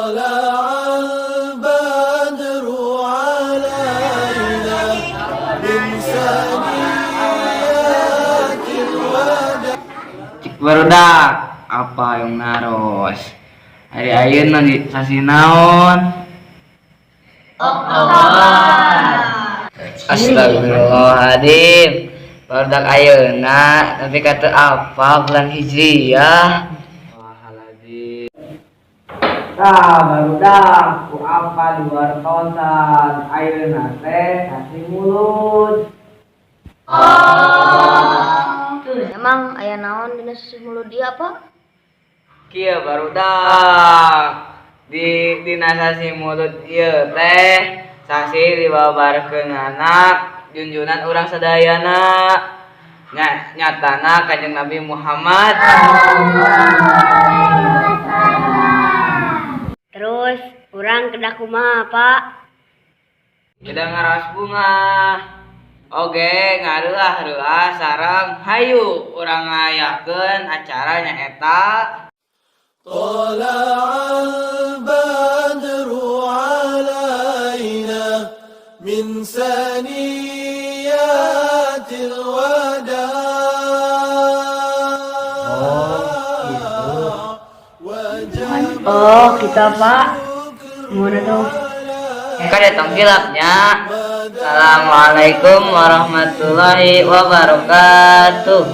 طلع البدر علينا من ثنيات الوداع. Cik barudak, apa yang naros? Ari ayeuna di sasi naon? Oktober. Astagfirullahaladzim. Barudak ayeuna tapi kata apa bulan Hijriah? Astagfirullahaladzim. Tah, barudak, ku apa di wartosan ayeuna teh sasi Mulud. Emang aya naon dina sasi Mulud ieu apa? Kieu, barudak, di dina sasi Mulud ieu teh sasi dibabarkeunana junjunan urang sadayana, nya nyatana Kanjeng Nabi Muhammad. Terus urang kedah kumaha, Pak? Kedah ngaraos bungah oge ngaruah-ruah sareng hayu urang ngayakeun acara nyaeta طلع البدر علينا من ثنيات الوداع. Oh, gitu. وجب Oh, kita, Pak. Gimana tuh? Kan datang kilapnya. Assalamualaikum warahmatullahi wabarakatuh.